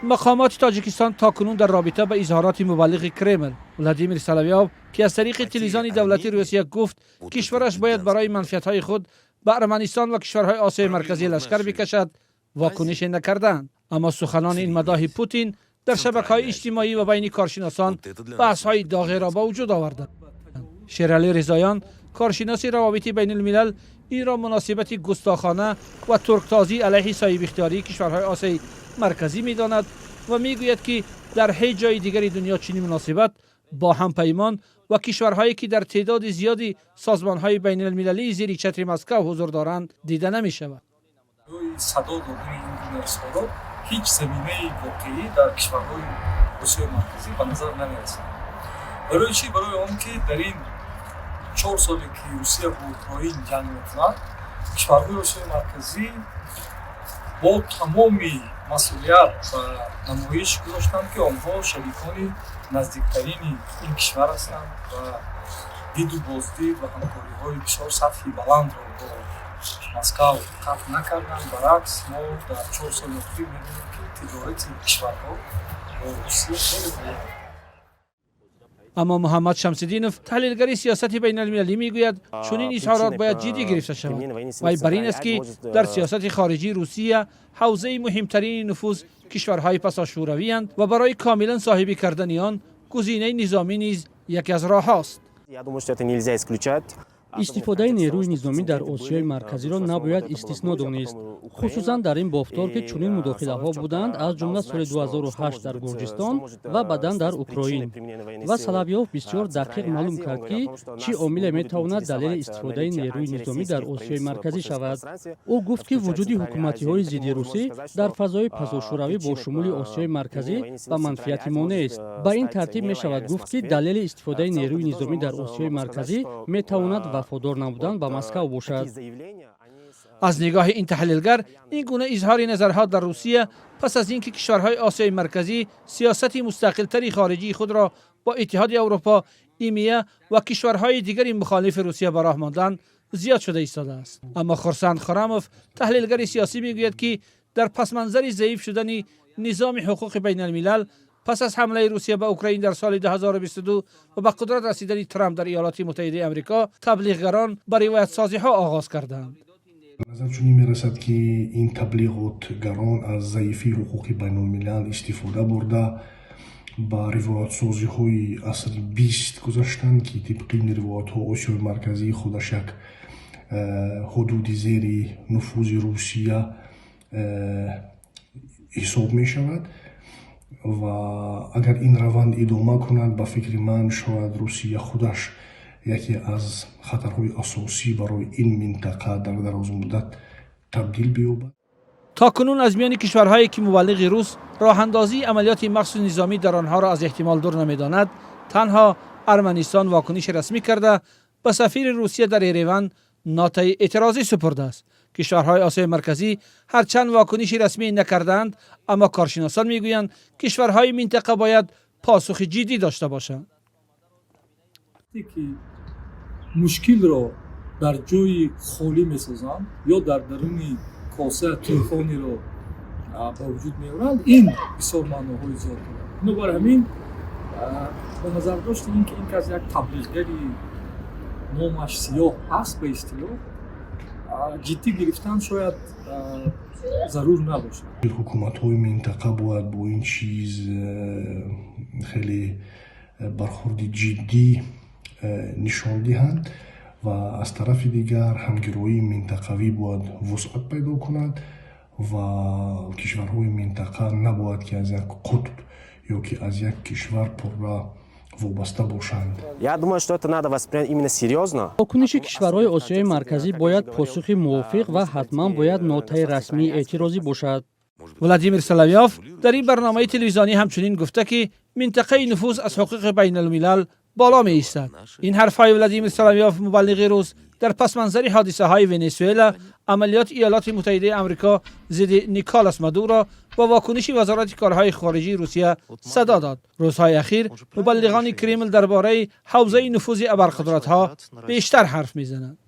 Мақомоти Тоҷикистон то кунун дар робита ба изҳороти мубаллиғи Кремл Владимир Соловьёв, ки аз тариқи телевизиони давлатии Русия гуфт, кишвараш бояд барои манфиатҳои худ ба Арманистон ва кишварҳои Осиёи Марказӣ лашкар бикашад, вокунише накарданд. Аммо суханони ин мадоҳи Путин дар шабакаҳои иҷтимоӣ ва байни коршиносон баҳсҳои доғеро ба вуҷуд оварданд. Шералӣ Ризоён, коршиноси равобити байнулмилал, инро муносибати густохона ва турктозӣ алайҳи соҳибихтиёрии кишварҳои Осиёи Марказӣ медонад ва мегӯяд, ки дар ҳеҷ ҷои дигари дунё чунин муносибат бо ҳампаймон ва кишварҳое, ки дар теъдоди зиёди созмонҳои байналмилалии зери чатри Москав ҳузур доранд, дида намешавад. Садо додани ин гуна изҳорот ҳеҷ заминаи воқеӣ дар кишварҳои Осиёи Марказӣ ба назар намерасад. Барои чӣ? Барои он ки дар ин 4 соле, ки Русия бо Украин ҷанг мекунад, кишварҳои Осиёи Марказӣ бо тамоми масъулият ба намоиш гузоштанд, ки онҳо шарикони наздиктарини ин кишвар ҳастанд ва диду боздид ва ҳамкориҳои бисёр сатҳи баландро бо Москав қатъ накарданд. Баръакс, мо дар 4 соли охир мебинем, ки тиҷорати кишварҳо бо Русия хеле баланд. Аммо Муҳаммад Шамсиддинов, таҳлилгари сиёсати байналмилалӣ, мегӯяд, чунин изҳорот бояд ҷиддӣ гирифта шавад. Вай бар ин аст, ки дар сиёсати хориҷии Русия ҳавзаи муҳимтарини нуфуз кишварҳои пасошӯравиянд ва барои комилан соҳибӣ кардани он гузинаи низомӣ низ яке аз роҳҳост. Я думаю, что это нельзя исключать. Истифодаи нерӯи низомӣ дар Осиёи Марказиро набояд истисно донист, хусусан дар ин бофтор, ки чунин мудохилаҳо буданд, аз ҷумла соли 2008 дар Гурҷистон ва баъдан дар Украин. Ва Соловьёв бисёр дақиқ маълум кард, ки чӣ омиле метавонад далели истифодаи нерӯи низомӣ дар Осиёи Марказӣ шавад. Ӯ гуфт, ки вуҷуди ҳукуматиҳои зидди русӣ дар фазои пасошӯравӣ бо шумули Осиёи Марказӣ ба манфиати мо нест. Ба ин тартиб мешавад гуфт, ки далели истифодаи нерӯи низомӣ дар Осиёи Марказӣ метавонад вафодор набудан ба Москав бошад. Аз нигоҳи ин таҳлилгар, ин гуна изҳори назарҳо дар Русия пас аз ин ки кишварҳои Осиёи Марказӣ сиёсати мустақилтари хориҷии худро бо Иттиҳоди Аврупо, ИМИА ва кишварҳои дигари мухолифи Русия ба роҳ монданд, зиёд шуда истодааст. Аммо Хурсанд Хурамов, таҳлилгари сиёсӣ, мегӯяд, ки дар пасманзари заиф шудани низоми ҳуқуқи байналмилал пас аз ҳамлаи Русия ба Украин дар соли 2022 ва ба қудрат расидани Трамп дар Иёлоти Муттаҳидаи Амрико, таблиғгарон ба ривоятсозиҳо оғоз карданд. Назар чунин мерасад, ки ин таблиғотгарон аз заифии ҳуқуқи байнулмилал истифода бурда, ба ривоятсозиҳои асри 20 гузаштанд, ки тибқи ин ривоятҳо Осиёи Марказӣ худаш як ҳудуди зери нуфузи Русия ҳисоб мешавад. Ва агар ин раванд идома кунад, ба фикри ман, шояд Русия худаш яке аз хатарҳои асосӣ барои ин минтақа дар дарозмуддат табдил биёбад. То кунун аз миёни кишварҳое, ки мубаллиғи рус роҳандозии амалиёти махсуси низомӣ дар онҳоро аз эҳтимол дур намедонад, танҳо Арманистон вокуниши расмӣ карда, ба сафири Русия дар Ереван нотаи эътирозӣ супурдааст. Кишварҳои Осиёи Марказӣ ҳарчанд вокуниши расмӣ накардаанд, аммо коршиносон мегӯянд, кишварҳои минтақа бояд посухи ҷиддӣ дошта бошанд. Ки мушкилро дар ҷои холӣ месозанд ё дар даруни коса тӯфонеро ба вуҷуд меоранд, ин бисёр маъноҳои зиёд дорад. Бинобар ҳамин, ба назардошти ин ки ин кас як таблиғгари номаш сиёҳ аст, ба истилоҳ, ҷиддӣ гирифтан шояд зарур набошад. Ҳукуматҳои минтақа бояд бо ин чиз хеле бархурди ҷиддӣ нишон диҳанд ва аз тарафи дигар ҳамгироии минтақавӣ бояд вусъат пайдо кунад ва кишварҳои минтақа набояд ки аз як қутб ё ки аз як кишвар пурра вобаста бошанд. Я думаю, что это надо воспринять именно серьезно. Вокуниши кишварҳои Осиёи Марказӣ бояд посухи мувофиқ ва ҳатман бояд нотаи расмии эътирозӣ бошад. Владимир Соловьёв дар ин барномаи телевизионӣ ҳамчунин гуфта, ки минтақаи нуфуз аз ҳуқуқи байналмилал боло меистад. Ин ҳарфҳои Владимир Соловьёв, мубаллиғи рус, дар пасманзари ҳодисаҳои Венесуэла, амалиёти Иёлоти Муттаҳидаи Амрико зидди Николас Мадуро ва вокуниши Вазорати корҳои хориҷии Русия садо дод. Рӯзҳои ахир мубаллиғони Кремл дар бораи ҳавзаи нуфузи абарқудратҳо бештар ҳарф мезананд.